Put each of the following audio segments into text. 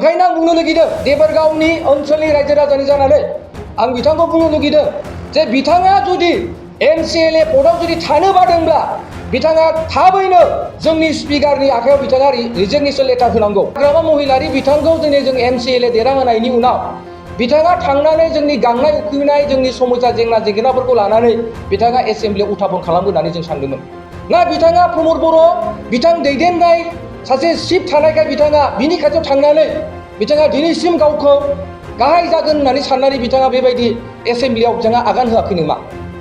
ओंखायनो आं बुंनो लुगैदों देबरगावनि ओनसोलनि रायजो राजानि जानानै आं बिथांखौ बुंनो लुगैदों जे बिथाङा जुदि MCLA पदआव जुदि थानो बादोंब्ला बिथाङा थाबैनो जोंनि स्पिकारनि आखायाव बिथाङा रिजिगनेसन लेटार होनांगौ। हाग्रामा महिलारि बिथांखौ दिनै जों MCLA देरहाहोनायनि उनाव बिथाङा थांनानै जोंनि गांनाय उखैनाय जोंनि समस्या जेंना जेंनाफोरखौ लानानै बिथाङा एसेम्ब्लियाव उथाफन खालामगोन होननानै जों सानदोंमोन। ना बिथाङा प्रमद बर' बिथां दैदेननाय सासे चिफ थानायखाय बिथाङा बिनि खाथियाव थांनानै बिथाङा दिनैसिम गावखौ गाहाय जागोन होननानै साननानै बिथाङा बेबायदि एसेम्ब्लियाव बिथाङा आगान होआखै नामा?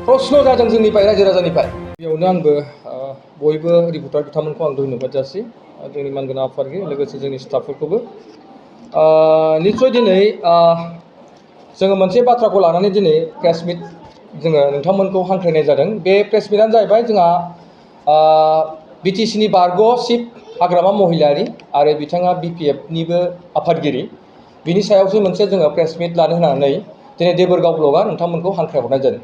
प्रश्न जादों जोंनिफ्राय रायजो राजानिफ्राय। बेयावनो आंबो बयबो रिपर्टार बिथांमोनखौ आं धन्यबाद जासि जोंनि मानगोनां आफादगिरि लोगोसे जोंनि स्टाफफोरखौबो निस्सय दिनै जोङो मोनसे बाथ्राखौ लानानै दिनै प्रेस मिट जोङो नोंथांमोनखौ हांख्रायनाय जादों। बे प्रेस मिटआनो जाहैबाय जोंहा BTC नि बारग' चिफ हाग्रामा महिलारि आरो बिथाङा BPF निबो आफादगिरि बिनि सायावसो मोनसे जोङो प्रेस मिट लानो होननानै दिनै देबरगाव ब्लकआ नोंथांमोनखौ हांख्रायहरनाय जादों।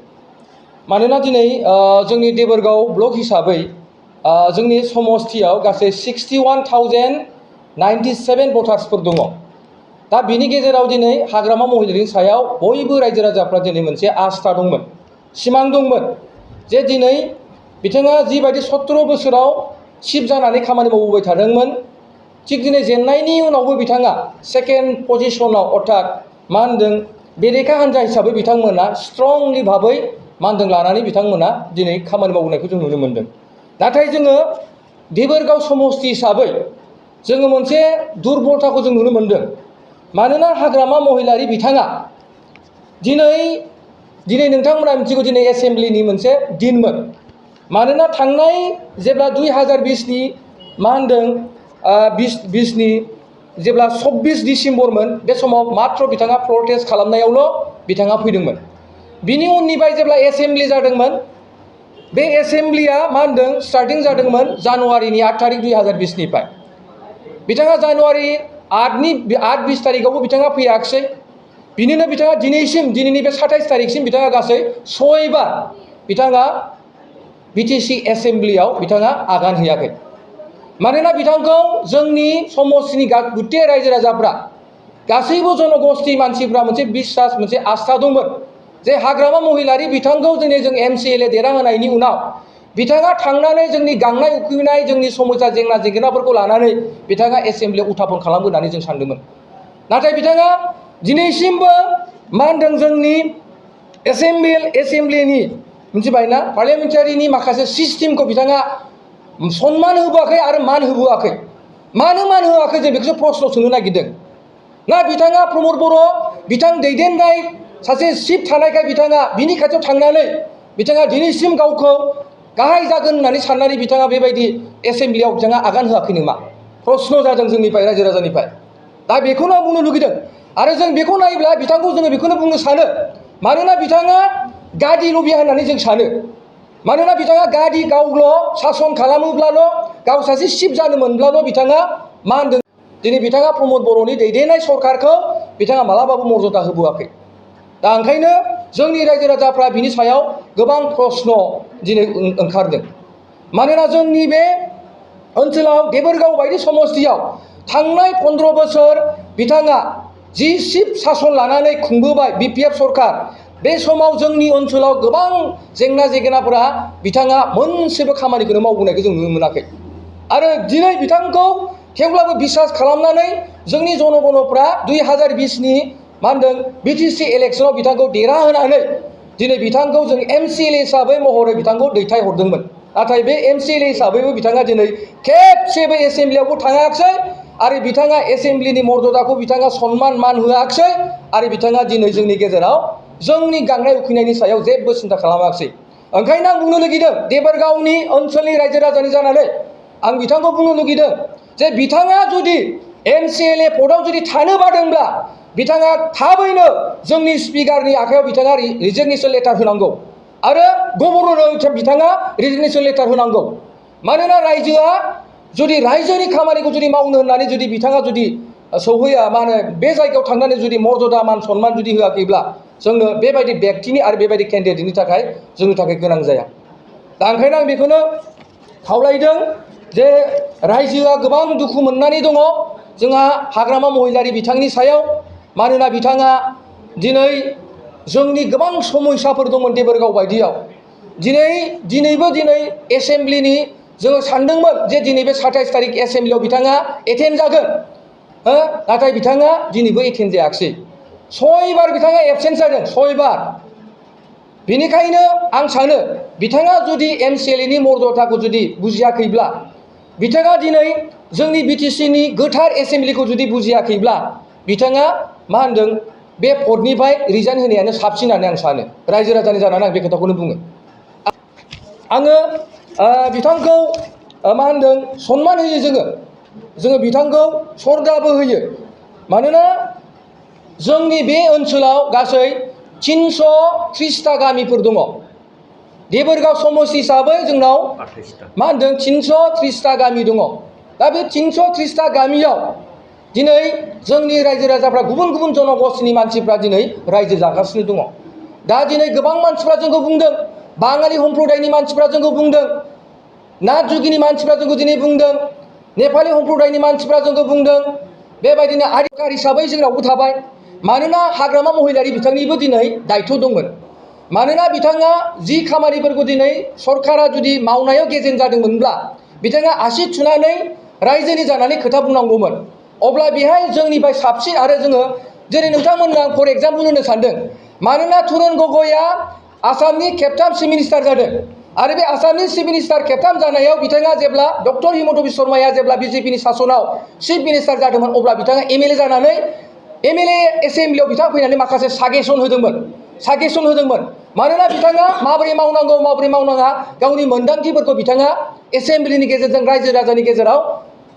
मानोना दिनै जोंनि देबरगाव ब्लक हिसाबै जोंनि समस्तियाव गासै 61,097 भटार्सफोर दङ। दा बिनि गेजेराव दिनै हाग्रामा महिलारिनि सायाव बयबो रायजो राजाफ्रा दिनै मोनसे आस्था दंमोन, सिमां दंमोन जे दिनै बिथाङा जिबायदि 17 बोसोराव चिफ जानानै खामानि मावबोबाय थादोंमोन, थिग दिनै जेननायनि उनावबो बिथाङा सेकेन्ड पजिशनाव अर्थात मा होनदों बेरेखा हान्जा हिसाबै बिथांमोना स्ट्रंलि भाबै मा होनदों लानानै बिथांमोना दिनै खामानि मावनायखौ जों नुनो मोनदों। नाथाय जोङो देबरगाव समस्ति हिसाबै जोङो मोनसे दुर्बलताखौ जों नुनो मोनदों। मानोना हाग्रामा महिलारि बिथाङा दिनै नोंथांमोना मिथिगौ दिनै एसेम्ब्लिनि मोनसे दिनमोन। मानोना थांनाय जेब्ला 2020नि मा होनदों 2020नि जेब्ला 24 डिसेम्बरमोन बे समाव मात्र बिथाङा प्रटेस्ट खालामनायावल' बिथाङा फैदोंमोन। बिनि उननिफ्राय जेब्ला एसेम्ब्लि जादोंमोन बे एसेम्ब्लिया मा होनदों स्टार्टिं जादोंमोन जानुवारिनि 8 तारिख 2020निफ्राय। बिथाङा जानुवारि 8-20 तारिखआवबो बिथाङा फैयाखिसै। बिनिनो बिथाङा दिनैसिम दिनैनि बे 27 तारिखसिम बिथाङा गासै 6 बार बिथाङा BTC एसेम्ब्लियाव बिथाङा आगान होयाखै। मानोना बिथांखौ जोंनि समस्तिनि गुथे रायजो राजाफ्रा गासैबो जनगोष्ठी मानसिफ्रा मोनसे बिश्वास मोनसे आस्था दंमोन जे हाग्रामा महिलारि बिथांखौ दिनै जों MCLA देरहाहोनायनि उनाव बिथाङा थांनानै जोंनि गांनाय उखैनाय जोंनि समस्या जेंना जेंनाफोरखौ लानानै बिथाङा एसेम्ब्लियाव उथाफन खालामगोन होननानै जों सानदोंमोन। नाथाय बिथाङा दिनैसिमबो मा होनदों जोंनि एसेम्ब्लिनि मिथिबायना पार्लियामेन्टारिनि माखासे सिस्टेमखौ बिथाङा सनमान होबोआखै आरो मान होबोआखै। मानो मान होआखै जों बेखौसो प्रश्न सोंनो नागिरदों। ना बिथाङा प्रमद बर' बिथां दैदेननाय सासे चिफ थानायखाय बिथाङा बिनि खाथियाव थांनानै बिथाङा दिनैसिम गावखौ गाहाय जागोन होननानै साननानै बिथाङा बेबायदि एसेम्ब्लियाव बिथाङा आगान होआखै नामा? प्रश्न जादों जोंनिफ्राय रायजो राजानिफ्राय। दा बेखौनो आं बुंनो लुगैदों आरो जों बेखौ नायोब्ला बिथांखौ जोङो बेखौनो बुंनो सानो मानोना बिथाङा गादि लबिया होननानै जों सानो। मानोना बिथाङा गादि गावल' सासन खालामोब्लाल' गाव सासे चिफ जानो मोनब्लाल' बिथाङा मा होनदों दिनै बिथाङा प्रमद बर'नि दैदेननाय सरकारखौ बिथाङा मालाबाबो मर्यादा होबोआखै। दा ओंखायनो जोंनि रायजो राजाफ्रा बिनि सायाव गोबां प्रश्न दिनै ओंखारदों। मानोना जोंनि बे ओनसोलाव देबरगाव बायदि समस्तियाव थांनाय 15 बोसोर बिथाङा जि चिफ सासन लानानै खुंबोबाय BPF सरकार, बे समाव जोंनि ओनसोलाव गोबां जेंना जेंनाफोरा बिथाङा मोनसेबो खामानिखौनो मावबोनायखौ जों नुनो मोनाखै। आरो दिनै बिथांखौ थेवब्लाबो बिसास खालामनानै जोंनि जनगणफ्रा 2020नि मा होनदों BTC इलेक्सनाव बिथांखौ देरहाहोनानै दिनै बिथांखौ जों MCLA हिसाबै महरै बिथांखौ दैथायहरदोंमोन। नाथाय बे MCLA हिसाबैबो बिथाङा दिनै खेबसेबो एसेम्ब्लियावबो थाङाखिसै आरो बिथाङा एसेम्ब्लिनि मर्यादाखौ बिथाङा सनमान मान होआखिसै आरो बिथाङा दिनै जोंनि गेजेराव जोंनि गांनाय उखैनायनि सायाव जेबो सिन्था खालामाखिसै। ओंखायनो आं बुंनो लुगैदों देबरगावनि ओनसोलनि रायजो राजानि जानानै आं बिथांखौ बुंनो लुगैदों जे बिथाङा जुदि MCLA पदआव जुदि थानो बादोंब्ला बिथाङा थाबैनो जोंनि स्पिकारनि आखायाव बिथाङा रिजिगनेसन लेटार होनांगौ आरो गभर्नरनो बिथाङा रिजिगनेसन लेटार होनांगौ। मानोना रायजोआ जुदि रायजोनि खामानिखौ जुदि मावनो होननानै जुदि बिथाङा जुदि सौहैया मा होनो बे जायगायाव थांनानै जुदि मर्यादा मान सनमान जुदि होआखैब्ला जोंनो बेबायदि व्यक्तिनि आरो बेबायदि केन्डिडेटनि थाखाय जोंनि थाखाय गोनां जाया। दा ओंखायनो आं बेखौनो खावलायदों जे रायजोआ गोबां दुखु मोननानै दङ। जोंहा हाग्रामा महिलारि बिथांनि सायाव मानोना बिथाङा दिनै जोंनि गोबां समस्याफोर दंमोन देबोरगाव बायदियाव दिनैबो एसेम्ब्लिनि जोङो सानदोंमोन जे दिनै बे 27 तारिख एसेम्ब्लियाव बिथाङा एटेन्ड जागोन नाथाय बिथाङा दिनैबो एटेन्ड जायाखिसै 6 बार बिथाङा एबसेन्ट जादों 6 बार बेनिखायनो आं सानो बिथाङा जुदि एमसिएलएनि मर्यादाखौ जुदि बुजियाखैब्ला बिथाङा दिनै जोंनि बिटिसिनि गोथार एसेम्ब्लिखौ जुदि बुजियाखैब्ला बिथाङा मा होनदों बे पदनिफ्राय रिजाइन होनायानो साबसिन होननानै आं सानो रायजो राजानि जानानै आं बे खोथाखौनो बुङो आङो बिथांखौ मा होनदों सनमान होयो जोङो बिथांखौ सरदाबो होयो मानोना जोंनि बे ओनसोलाव गासै 330टा गामिफोर दङ देबोरगाव समस्ति हिसाबै जोंनाव मा होनदों 330टा गामि दङ दा बे 330टा गामियाव दिनै जोंनि रायजो राजाफ्रा गुबुन गुबुन जनगोष्ठीनि मानसिफ्रा दिनै रायजो जागासिनो दङ दा दिनै गोबां मानसिफ्रा जोंखौ बुंदों बाङालि सम्प्रदायनि मानसिफ्रा जोंखौ बुंदों नाथ जुगिनि मानसिफ्रा जोंखौ दिनै बुंदों नेपालि सम्प्रदायनि मानसिफ्रा जोंखौ बुंदों बेबायदिनो आदिबासी हिसाबै जोंनावबो थाबाय मानोना हाग्रामा महिलारि बिथांनिबो दिनै दायथ' दंमोन मानोना बिथाङा जि खामानिफोरखौ दिनै सरकारा जुदि मावनायाव गेजेन जादोंमोनब्ला बिथाङा आसि थुनानै रायजोनि जानानै खोथा बुंनांगौमोन अब्ला बेहाय जोंनिफ्राय साबसिन आरो जोङो जेरै नोंथांमोननो आं फर एग्जाम्पल होनो सानदों मानोना तुरुन गगैआ आसामनि खेबथाम चिफ मिनिस्टार जादों आरो बे आसामनि चिफ मिनिस्टार खेबथाम जानायाव बिथाङा जेब्ला डक्टर हिमन्त बिश्व शर्माया जेब्ला बिजेपिनि सासनाव चिफ मिनिस्टार जादोंमोन अब्ला बिथाङा एमएलए जानानै एमएलए एसेम्ब्लियाव बिथाङा फैनानै माखासे साजेसन होदोंमोन मानोना बिथाङा माबोरै मावनांगौ माबोरै मावनाङा गावनि मोनदांथिफोरखौ बिथाङा एसेम्ब्लिनि गेजेरजों रायजो राजानि गेजेराव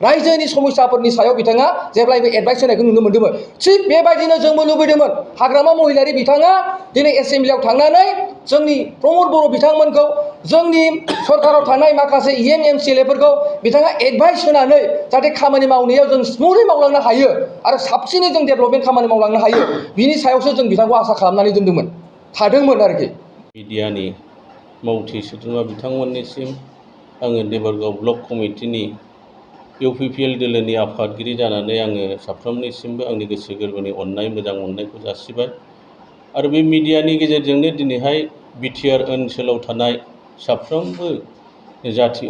रायजोनि समस्याफोरनि सायाव बिथाङा जेब्लायबो एडभाइस होनायखौ नुनो मोन्दोंमोन थिग बेबायदिनो जोंबो लुबैदोंमोन हाग्रामा महिलारि बिथाङा दिनै एसेम्ब्लियाव थांनानै जोंनि प्रमद बर' बिथांमोनखौ जोंनि सरकाराव थानाय माखासे इएम एमसिएलएफोरखौ बिथाङा एडभाइस होनानै जाहाथे खामानि मावनायाव जों स्मुथै मावलांनो हायो आरो साबसिनै जों डेभेलपमेन्ट खामानि मावलांनो हायो बिनि सायावसो जों बिथांखौ आसा खालामनानै थादोंमोन आरोखि मिडियानि मावथि सोद्रोमा बिथांमोननिसिम आङो देबोरगाव ब्लक कमिटिनि इउपिपिएल दोलोनि आफादगिरि जानानै आङो साफ्रोमनिसिमबो आंनि गोसो गोरबोनि अननाय मोजां मोननायखौ जासिबाय आरो बे मिडियानि गेजेरजोंनो दिनैहाय बिटिआर ओनसोलाव थानाय साफ्रोमबो जाथि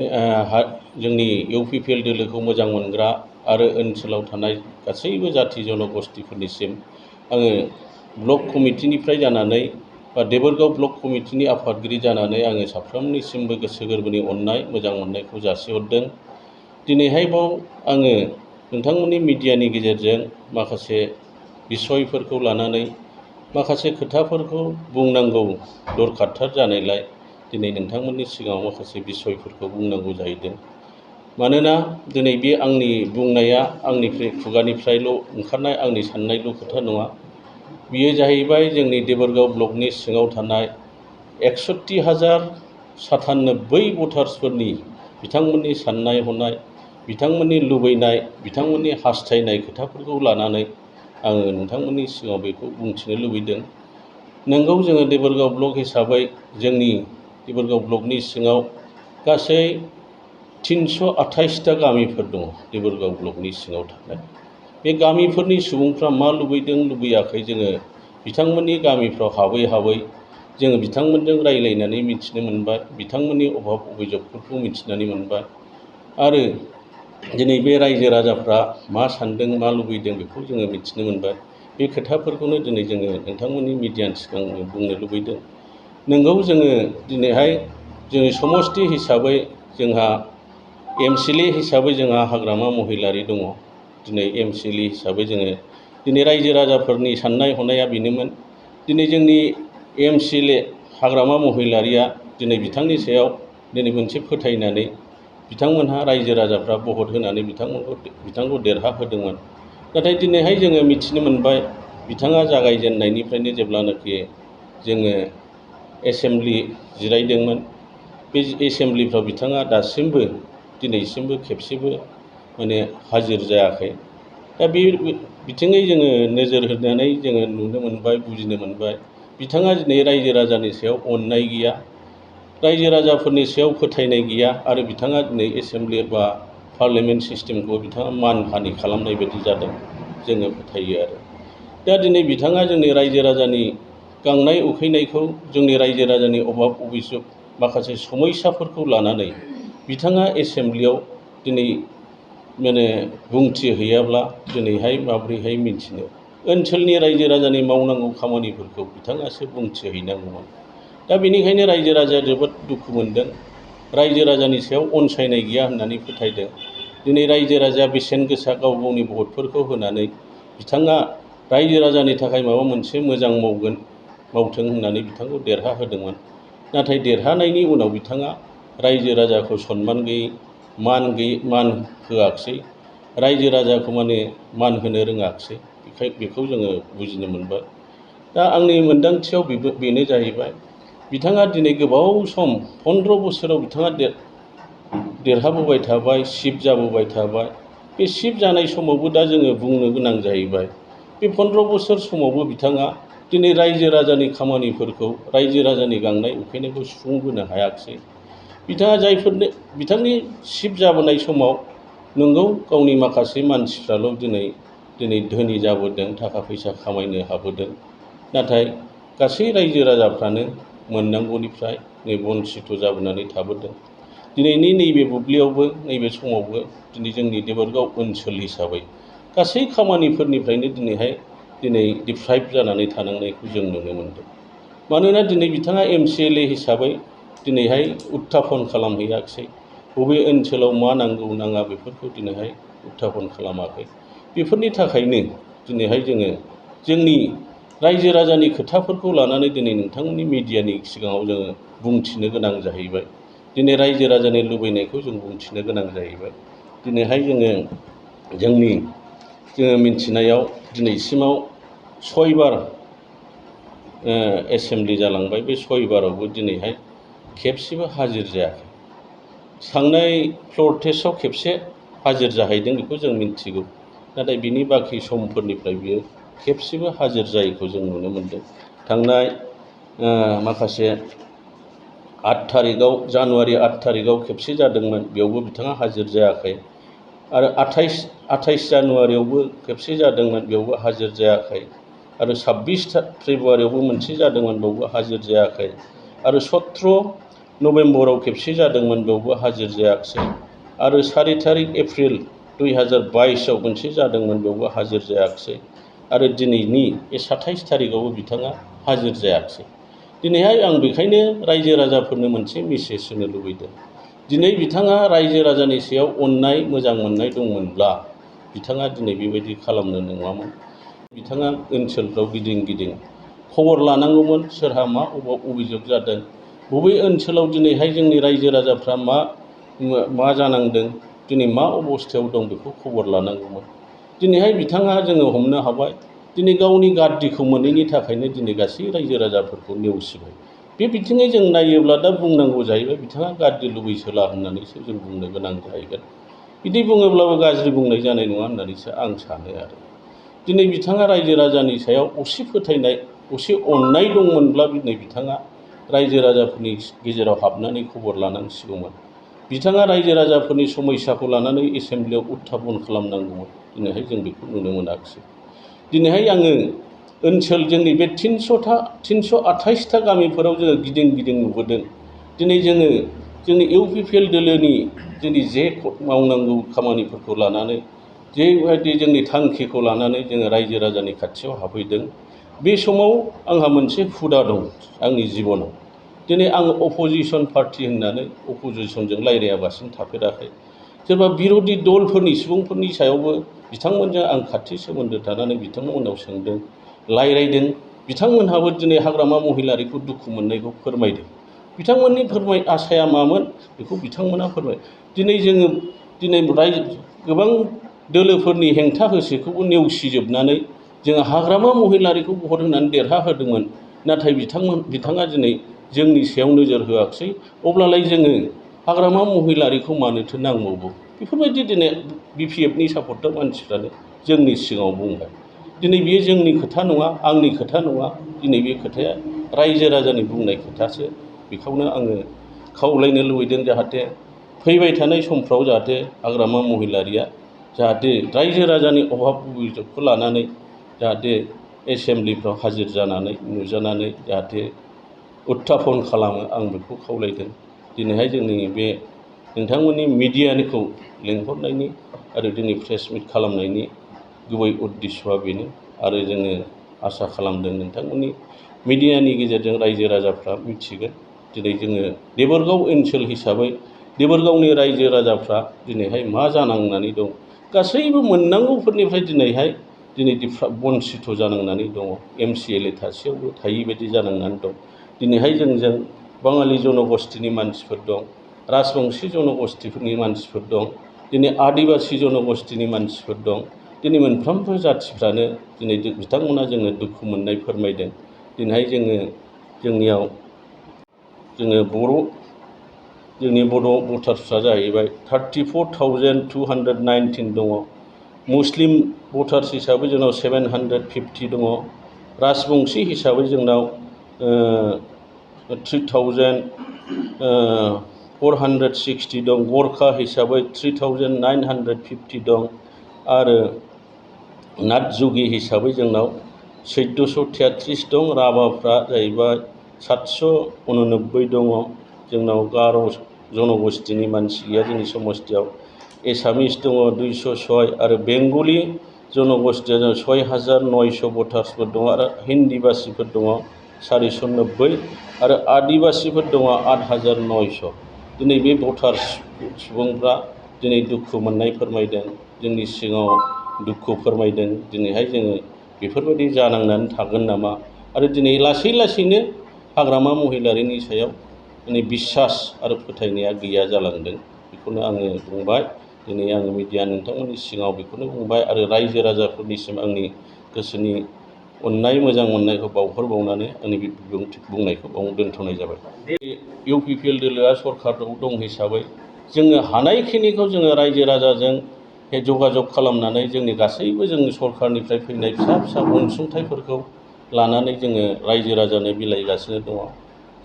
जोंनि इउपिपिएल दोलोखौ मोजां मोनग्रा आरो ओनसोलाव थानाय गासैबो जाथि जनगोष्ठीफोरनिसिम आङो ब्लक कमिटिनिफ्राय जानानै बा देबोरगाव ब्लक कमिटिनि आफादगिरि जानानै आङो साफ्रोमनिसिमबो गोसो गोरबोनि अननाय मोजां मोननायखौ जासिहरदों दिनैहाय बाव आङो नोंथांमोननि मिडियानि गेजेरजों माखासे बिसयफोरखौ लानानै माखासे खोथाफोरखौ बुंनांगौ दरखारथार जानायलाय दिनै नोंथांमोननि सिगाङाव माखासे बिसयफोरखौ बुंनांगौ जाहैदों मानोना दिनै बे आंनि बुंनाया आंनिफ्राय खुगानिफ्रायल' ओंखारनाय आंनि साननायल' खोथा नङा बियो जाहैबाय जोंनि देबोरगाव ब्लकनि सिङाव थानाय 61,097 भटार्सफोरनि बिथांमोननि साननाय हनाय बिथांमोननि लुबैनाय बिथांमोननि हास्थायनाय खोथाफोरखौ लानानै आङो नोंथांमोननि सिगाङाव बेखौ बुंथिनो लुबैदों नोंगौ जोङो देबोरगाव ब्लक हिसाबै जोंनि देबोरगाव ब्लकनि सिङाव गासै 328टा गामिफोर दङ देबोरगाव ब्लकनि सिङाव थानाय बे गामिफोरनि सुबुंफ्रा मा लुबैदों लुबैयाखै जोङो बिथांमोननि गामिफ्राव हाबै जोङो बिथांमोनजों रायज्लायनानै मिथिनो मोनबाय बिथांमोननि अभाब अभिजगफोरखौ मिथिनानै मोनबाय आरो दिनै बे रायजो राजाफ्रा मा सानदों मा लुबैदों बेखौ जोङो मिथिनो मोनबाय बे खोथाफोरखौनो दिनै जोङो नोंथांमोननि मिडियानि सिगाङाव बुंनो लुबैदों नोंगौ जोङो दिनैहाय जोंनि समस्ति हिसाबै जोंहा एमसिएलए हिसाबै जोंहा हाग्रामा महिलारि दङ दिनै एमसिएलए हिसाबै जोङो दिनै रायजो राजाफोरनि साननाय हनाया बेनोमोन दिनै जोंनि एमसिएलए हाग्रामा महिलारिया दिनै बिथांनि सायाव दिनै मोनसे फोथायनानै बिथांमोनहा रायजो राजाफ्रा भट होनानै बिथांखौ देरहाहोदोंमोन नाथाय दिनैहाय जोङो मिथिनो मोनबाय बिथाङा जागायजेननायनिफ्रायनो जेब्लानाखि जोङो एसेम्ब्लि जिरायदोंमोन बे एसेम्ब्लिफ्राव बिथाङा दासिमबो दिनैसिमबो खेबसेबो माने हाजिर जायाखै दा बे बिथिङै जोङो नोजोर होनानै जोङो नुनो मोनबाय बुजिनो मोनबाय बिथाङा दिनै रायजो राजानि सायाव अननाय गैया रायजो राजाफोरनि सायाव फोथायनाय गैया आरो बिथाङा दिनै एसेम्ब्लि बा पार्लियामेन्ट सिस्टेमखौ बिथाङा मानहानि खालामनाय बायदि जादों जोङो फोथायो आरो। दा दिनै बिथाङा जोंनि रायजो राजानि गांनाय उखैनायखौ, जोंनि रायजो राजानि अभाब अभिजुग माखासे समयसाफोरखौ लानानै बिथाङा एसेमब्लियाव दिनै बुंथि हैयाब्ला दिनैहाय माबोरैहाय मिन्थिनो? ओनसोलनि रायजो राजानि मावनांगौ खामानिफोरखौ बिथाङासो बुंथि हैनांगौमोन। दा बेनिखायनो रायजो राजाया जोबोद दुखु मोनदों, रायजो राजानि सायाव अनसायनाय गैया होननानै फोथायदों। दिनै रायजो राजाया बेसेन गोसा गाव गावनि भटफोरखौ होनानै बिथाङा रायजो राजानि थाखाय माबा मोनसे मोजां मावथों होननानै बिथांखौ देरहाहोदोंमोन। नाथाय देरहानायनि उनाव बिथाङा रायजो राजाखौ सनमान गैयै, मान होआखिसै, रायजो राजाखौ मान होनो रोङाखिसै। बेखौ जोङो बुजिनो मोनबाय। दा आंनि मोन्दांथियाव बेनो जाहैबाय, बिथाङा दिनै गोबाव सम 15 बोसोराव बिथाङा देरहाबोबाय थाबाय, चिफ जाबोबाय थाबाय। बे चिफ जानाय समावबो दा जोङो बुंनो गोनां जाहैबाय, बे 15 बोसोर समावबो बिथाङा दिनै रायजो राजानि खामानिफोरखौ, रायजो राजानि गांनाय उखैनायखौ सुफुंबोनो हायाखिसै। बिथांनि चिफ जाबोनाय समाव नंगौ गावनि माखासे मानसिफ्राल' दिनै धोनि जाबोदों, थाखा फैसा खामायनो हाबोदों। नाथाय गासै रायजो राजाफ्रानो मोननांगौनिफ्राय बन्सिथ' जाबोनानै थाबोदों। दिनैनि नैबे बुब्लियावबो, नैबे समावबो दिनै जोंनि देबोरगाव ओनसोल हिसाबै गासै खामानिफोरनिफ्रायनो दिनै डिप्राइभ जानानै थानांनायखौ जों नुनो मोनदों। मानोना दिनै बिथाङा MCLA हिसाबै दिनैहाय उत्थापन खालामहैयाखिसै। बबे ओनसोलाव मा नांगौ नाङा बेफोरखौ दिनैहाय उत्थापन खालामाखै। बेफोरनि थाखायनो दिनैहाय जोङो जोंनि रायजो राजानि खोथाफोरखौ लानानै दिनै नोंथांमोननि मिडियानि सिगाङाव जोङो बुंथिनो गोनां जाहैबाय। दिनै रायजो राजानि लुबैनायखौ जों बुंथिनो गोनां जाहैबाय। दिनैहाय जोङो मिन्थिनायाव दिनैसिमाव 6 बार एसेमब्लि जालांबाय। बे 6 बारावबो दिनैहाय खेबसेबो हाजिर जायाखै। थांनाय फ्ल'र टेस्टआव खेबसे हाजिर जाहैदों, बेखौ जों मिन्थिगौ। नाथाय बिनि बाखि समफोरनिफ्राय बियो खेबसेबो हाजिर जायैखौ जों नुनो मोनदों। थांनाय माखासे 8 थारिखआव, जानुवारि 8 थारिखआव खेबसे जादोंमोन, बेयावबो बिथाङा हाजिर जायाखै। आरो 28 जानुवारियावबो खेबसे जादोंमोन, बेयावबो हाजिर जायाखै। आरो 26 फेब्रुवारियावबो मोनसे जादोंमोन, बेयावबो हाजिर जायाखै। आरो 17 नभेम्बराव खेबसे जादोंमोन, बेयावबो हाजिर जायाखिसै। आरो 4 थारिख एप्रिल 2022आव मोनसे जादोंमोन, बेयावबो हाजिर जायाखिसै। आरो दिनैनि बे 27 थारिखआवबो बिथाङा हाजिर जायाखिसै। दिनैहाय आं बेखायनो रायजो राजाफोरनो मोनसे मेसेज होनो लुबैदों। दिनै बिथाङा रायजो राजानि सायाव अननाय, मोजां मोननाय दंमोनब्ला बिथाङा दिनै बेबायदि खालामनो नङामोन। बिथाङा ओनसोलफ्राव गिदिं खबर लानांगौमोन, सोरहा मा अभियोग जादों, बबे ओनसोलाव दिनैहाय जोंनि रायजो राजाफ्रा मा जानांदों, दिनै मा अबस्थायाव दं, बेखौ खबर लानांगौमोन। दिनैहाय बिथाङा जोङो हमनो हाबाय, दिनै गावनि गाद्दिखौ मोनैनि थाखायनो दिनै गासै रायजो राजाफोरखौ नेवसिबाय। बे बिथिङै जों नायोब्ला दा बुंनांगौ जाहैबाय, बिथाङा गाद्दि लुबैसोला होननानैसो जों बुंनो गोनां जाहैगोन। बिदि बुङोब्लाबो गाज्रि बुंनाय जानाय नङा होननानैसो आं सानो आरो। दिनै बिथाङा रायजो राजानि सायाव असे फोथायनाय, असे अननाय दंमोनब्ला दिनै बिथाङा रायजो राजाफोरनि गेजेराव हाबनानै खबर लानांसिगौमोन। बिथाङा रायजो राजाफोरनि समयसाखौ लानानै एसेमब्लियाव उत्थापन खालामनांगौमोन। दिनैहाय जों बेखौ नुनो मोनाखिसै। दिनैहाय आङो ओनसोल जोंनि बे 328था गामिफोराव जोङो गिदिं नुबोदों। दिनै जोङो जोंनि UPPL दोलोनि जे मावनांगौ खामानिफोरखौ लानानै, जेबायदि जोंनि थांखिखौ लानानै जोङो रायजो राजानि खाथियाव हाबहैदों, बे समाव आंहा मोनसे हुदा दं आंनि जिबनाव। दिनै आं अप'जिसन पार्टि होननानै अप'जिसनजों रायज्लायाबासिनो थाफेराखै। सोरबा बिर'धि दलफोरनि सुबुंफोरनि सायावबो बिथांमोनजों आं खाथि सोमोन्दो थानानै बिथांमोननाव सोंदों, रायज्लायदों। बिथांमोनहाबो दिनै हाग्रामा महिलारिखौ दुखु मोननायखौ फोरमायदों। बिथांमोननि आसाया मामोन बेखौ बिथांमोना फोरमाय। दिनै गोबां दोलोफोरनि हेंथा होसेखौबो नेवसिजोबनानै जोङो हाग्रामा महिलारिखौ भट होनानै देरहाहोदोंमोन। नाथाय बिथाङा दिनै जोंनि सायाव नोजोर होआखिसै। अब्लालाय जोङो हाग्रामा महिलारिखौ मानोथो नांबावगौ? बेफोरबायदि दिनै BPFनि सापर्टार मानसिफ्रानो जोंनि सिगाङाव बुंबाय। दिनै बेयो जोंनि खोथा नङा, आंनि खोथा नङा। दिनै बे खोथाया रायजो राजानि बुंनाय खोथासो। बेखौनो आङो खावलायनो लुबैदों, जाहाथे फैबाय थानाय समफ्राव जाहाथे हाग्रामा महिलारिया जाहाथे रायजो राजानि अभाब अभिजोगखौ लानानै जाहाथे एसेम्ब्लिफ्राव हाजिर जानानै नुजानानै जाहाथे उत्थापन खालामो आं बेखौ खावलायदों। दिनैहाय जोंनि बे नोंथांमोननि मिडियानिखौ लेंहरनायनि आरो दिनै प्रेस मिट खालामनायनि गुबै उद्देस्यआ बेनो आरो जोङो आसा खालामदों नोंथांमोननि मिडियानि गेजेरजों रायजो राजाफ्रा मिथिगोन। दिनै जोङो देबोरगाव ओनसोल हिसाबै देबोरगावनि रायजो राजाफ्रा दिनैहाय मा जानांनानै दं, गासैबो मोननांगौफोरनिफ्राय दिनैहाय बन्सिथ' जानांनानै दङ। MCLA थासेयावबो थायि बायदि जानांनानै दं। दिनैहाय जोंजों बाङालि जनगोष्ठीनि मानसिफोर दं, राजबंशी जनगोष्ठीफोरनि मानसिफोर दं, दिनै आदिबासि जनगोष्ठीनि मानसिफोर दं। दिनै मोनफ्रोमबो जाथिफ्रानो दिनै बिथांमोना जोङो दुखु मोननाय फोरमायदों। दिनैहाय जोंनियाव जोंनि बर' भटार्सफ्रा जाहैबाय 34,219 दङ। मुस्लिम भटार्स हिसाबै जोंनाव 750 दङ। राजबंशी हिसाबै जोंनाव 3,460 दं। गरखा हिसाबै 3,950 दं आरो नाथजुगि हिसाबै जोंनाव 1433 दं। राभाफ्रा जाहैबाय 789 दङ। जोंनाव गार' जनगोष्ठीनि मानसि गैया जोंनि समस्थियाव। एसामिस दङ 206 आरो बेंगलि जनगोष्ठीया 6,900 भटार्सफोर दङ आरो हिन्दीबासिफोर दङ 490 आरो आदिबासिफोर दङ 8,900। दिनै बे भटार्स सुबुंफ्रा दिनै दुखु मोननाय फोरमायदों, जोंनि सिगाङाव दुखु फोरमायदों। दिनैहाय जोङो बेफोरबायदि जानांनानै थागोन नामा आरो दिनै लासै लासैनो हाग्रामा महिलारिनि सायाव दिनै बिसास आरो फोथायनाया गैया जालांदों। बेखौनो आङो बुंबाय। दिनै आङो मिडिया नोंथांमोननि सिगाङाव बेखौनो बुंबाय आरो रायजो राजाफोरनिसिम आंनि गोसोनि अननाय मोजां मोननायखौ बावहरबावनानै आंनि बे बुंनायखौ बावनो दोनथ'नाय जाबाय। UPPL दोलोआ सरकाराव दं हिसाबै जोङो हानायखिनिखौ जोङो रायजो राजाजों जगाजग खालामनानै जोंनि गासैबो जोंनि सरकारनिफ्राय फैनाय फिसा फिसा अनसुंथाइफोरखौ लानानै जोङो रायजो राजानो बिलाइगासिनो दङ।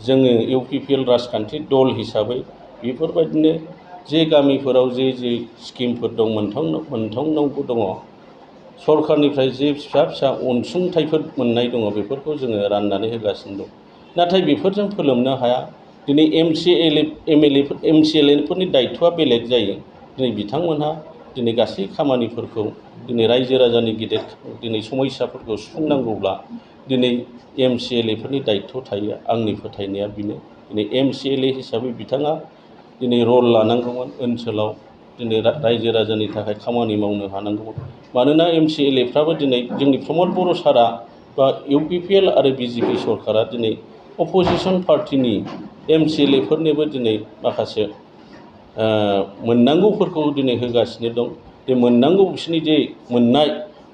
जोङो UPPL राजखान्थि दल हिसाबै बेफोरबायदिनो जे गामिफोराव जे स्किमफोर दं मोनथावनांगौ दङ, सरकारनिफ्राय जे फिसा फिसा अनसुंथाइफोर मोननाय दङ बेफोरखौ जोङो राननानै होगासिनो दं। नाथाय बेफोरजों फोलोमनो हाया। दिनै MCLA फोरनि दायथ'आ बेलेग जायो। दिनै बिथांमोनहा दिनै गासै खामानिफोरखौ दिनै रायजो राजानि दिनै समस्याफोरखौ सुफुंनांगौब्ला दिनै MCLA फोरनि दायथ' थायो। आंनि फोथायनाया बेनो। दिनै MCLA हिसाबै बिथाङा दिनै रल लानांगौमोन ओनसोलाव, दिनै रायजो राजानि थाखाय खामानि मावनो हानांगौमोन। मानोना MCLA फ्राबो दिनै जोंनि प्रमद बर' सारआ बा UPPL आरो BJP सरकारा दिनै अपोजिसन पार्टिनि MCLA फोरनोबो दिनै माखासे मोननांगौफोरखौ दिनै होगासिनो दं। बे मोननांगौ बिसोरनि जे मोननाय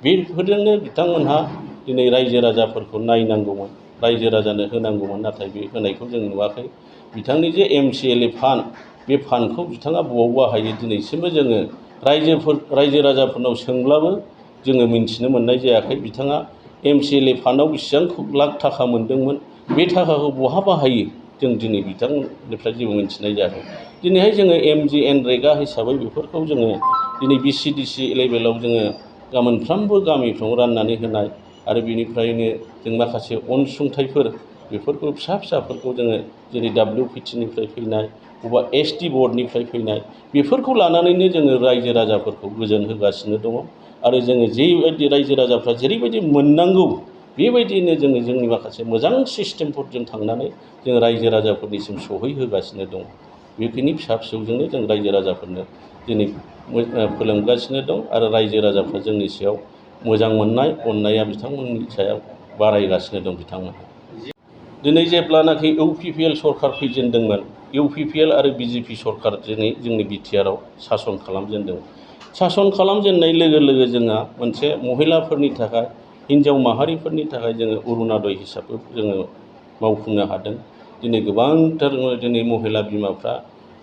बेफोरजोंनो बिथांमोनहा दिनै रायजो राजाफोरखौ नायनांगौमोन, रायजो राजानो होनांगौमोन। नाथाय बे होनायखौ जों नुवाखै। बिथांनि जे MCLA फान्ड, बे फान्डखौ बिथाङा बबाव बाहायो दिनैसिमबो जोङो रायजो राजाफोरनाव सोंब्लाबो जोङो मिन्थिनो मोननाय जायाखै। बिथाङा MCLA फान्डआव बेसेबां लाख थाखा मोनदोंमोन, बे थाखाखौ बहा बाहायो जों दिनै बिथांनिफ्राय जेबो मिन्थिनाय जायाखै। दिनैहाय जोङो MGNरेगा हिसाबै बेफोरखौ जोङो दिनै BCDC लेभेलाव जोङो मोनफ्रोमबो गामिफ्राव राननानै होनाय आरो बिनिफ्रायनो जों माखासे अनसुंथाइफोर बेफोरखौ फिसा फिसाफोरखौ जोङो जेरै WPTनिफ्राय फैनाय बबेबा SD बर्डनिफ्राय फैनाय बेफोरखौ लानानैनो जोङो रायजो राजाफोरखौ गोजोन होगासिनो दङ। आरो जोङो जेबायदि रायजो राजाफ्रा जेरैबायदि मोननांगौ बेबायदियैनो जोङो जोंनि माखासे मोजां सिस्टेमफोरजों थांनानै जों रायजो राजाफोरनिसिम सहैहोगासिनो दङ। बेखिनि फिसा फिसौजोंनो जों रायजो राजाफोरनो दिनै फोलोमगासिनो दं आरो रायजो राजाफ्रा जोंनि सायाव मोजां मोननाय अननाया बिथांमोननि सायाव बारायगासिनो दं। बिथांमोनहा दिनै जेब्लानाखि UPPL सरकार फैजेनदोंमोन, UPPL आरो BJP सरकार दिनै जोंनि BTRआव सासन खालामजेनदों। सासन खालामजेननाय लोगो लोगो जोंहा मोनसे महिलाफोरनि थाखाय, हिन्जाव माहारिफोरनि थाखाय जोङो अरुनदय हिसाबै जोङो मावफुंनो हादों। दिनै गोबांथार दिनै महिला बिमाफ्रा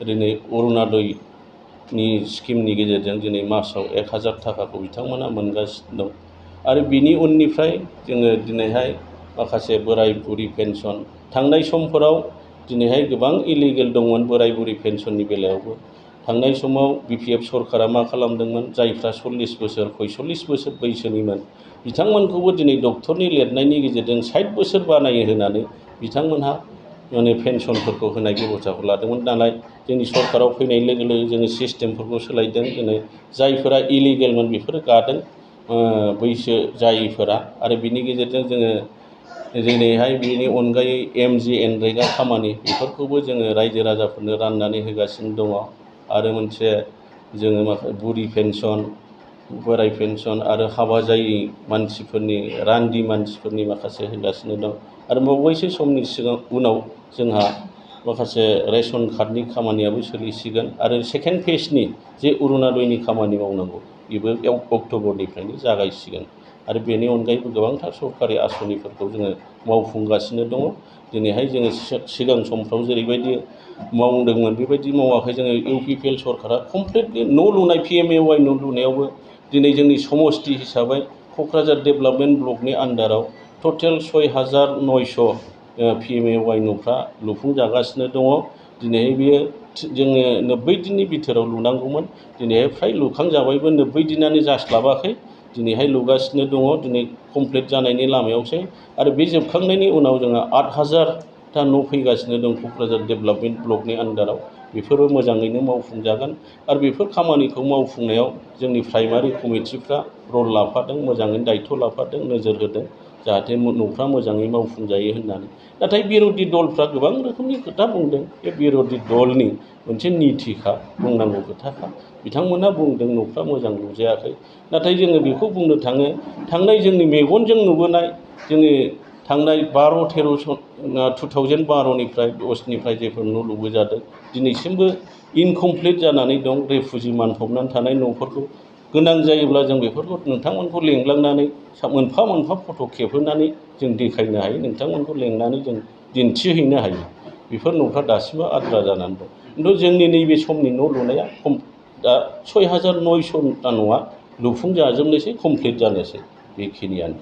दिनै अरुनदयनि स्किमनि गेजेरजों दिनै मासाव 1,000 थाखाखौ बिथांमोना मोनगासिनो दं। आरो बिनि उननिफ्राय जोङो दिनैहाय माखासे बोराय बुरि पेन्सन, थांनाय समफोराव दिनैहाय गोबां इलिगेल दंमोन बोराय बुरि पेन्सननि बेलायावबो। थांनाय समाव BPF सरकारा मा खालामदोंमोन, जायफ्रा 40 बोसोर 45 बोसोर बैसोनिमोन बिथांमोनखौबो दिनै डक्टरनि लिरनायनि गेजेरजों 60 बोसोर बानायो होनानै बिथांमोनहा माने पेन्सनफोरखौ होनाय बेब'स्थाखौ लादोंमोन। नालाय जोंनि सरकाराव फैनाय लोगो लोगो जोङो सिस्टेमफोरखौ सोलायदों। दिनै जायफोरा इलिगेलमोन बेफोरो गादों, बैसो जायैफोरा, आरो बिनि गेजेरजों जोङो दिनैहाय बेनि अनगायै MGNरेगा खामानि बेफोरखौबो जोङो रायजो राजाफोरनो राननानै होगासिनो दङ। आरो मोनसे जोङो बुरि पेन्सन, बोराय पेन्सन आरो हाबा जायै मानसिफोरनि, रान्दि मानसिफोरनि माखासे होगासिनो दं। आरो बावैसो समनि उनाव जोंहा माखासे रेशन कार्डनि खामानियाबो सोलिसिगोन। आरो सेकेन्ड फेजनि जे अरुन'दयनि खामानि मावनांगौ बेबो अक्ट'बरनिफ्रायनो जागायसिगोन। आरो बेनि अनगायैबो गोबांथार सरकारि आसनिफोरखौ जोङो मावफुंगासिनो दङ। दिनैहाय जोङो सिगां समफ्राव जेरैबायदि मावदोंमोन बेबायदि मावाखै। जोङो UPPL सरकारा कमप्लिटलि न' लुनाय, PMAY न' लुनायावबो दिनै जोंनि समस्ति हिसाबै क'क्राझार डेभेलपमेन्ट ब्लकनि आन्डाराव टटेल 6,900 PMAY न'फ्रा लुफुंजागासिनो दङ। दिनैहाय बियो जोङो 90 दिननि बिथोराव लुनांगौमोन, दिनैहाय फ्राय लुखांजाबायबो, 90 दिनानो जास्लाबाखै। दिनैहाय लुगासिनो दङ, दिनै कमप्लिट जानायनि लामायावसै। आरो बे जोबखांनायनि उनाव जोंहा 8,000टा न' फैगासिनो दं क'क्राझार डेभेलपमेन्ट ब्लकनि आन्डाराव। बेफोरो मोजाङैनो मावफुंजागोन। आरो बेफोर खामानिखौ मावफुंनायाव जोंनि प्राइमारि कमिटिफ्रा रल लाफादों, मोजाङै दायथ' लाफादों, नोजोर होदों जाहाथे न'फ्रा मोजाङै मावफुंजायो होननानै। नाथाय बिर'धि दलफ्रा गोबां रोखोमनि खोथा बुंदों। बे बिर'धि दलनि मोनसे नितिखा, बुंनांगौ खोथाखा। बिथांमोनहा बुंदों न'फ्रा मोजां लुजायाखै। नाथाय जोङो बेखौ बुंनो थाङो, थांनाय जोंनि मेगनजों नुबोनाय, जोङो थांनाय 2012निफ्राय 10निफ्राय जेफोर न' लुबोजादों दिनैसिमबो इनकमप्लिट जानानै दं। रेफुजि मानफबनानै थानाय न'फोरखौ गोनां जायोब्ला जों बेफोरखौ नोंथांमोनखौ लेंलांनानै मोनफा मोनफा फट' खेबहोनानै जों देखायनो हायो, नोंथांमोनखौ लेंनानै जों दिन्थिहैनो हायो। बेफोर न'फ्रा दासिमबो आद्रा जानानै दं। खिन्थु जोंनि नैबे समनि न' लुनाया दा 6,900टा न'आ लुफुंजाजोबनोसै, कमप्लिट जानोसै। बेखिनियानो।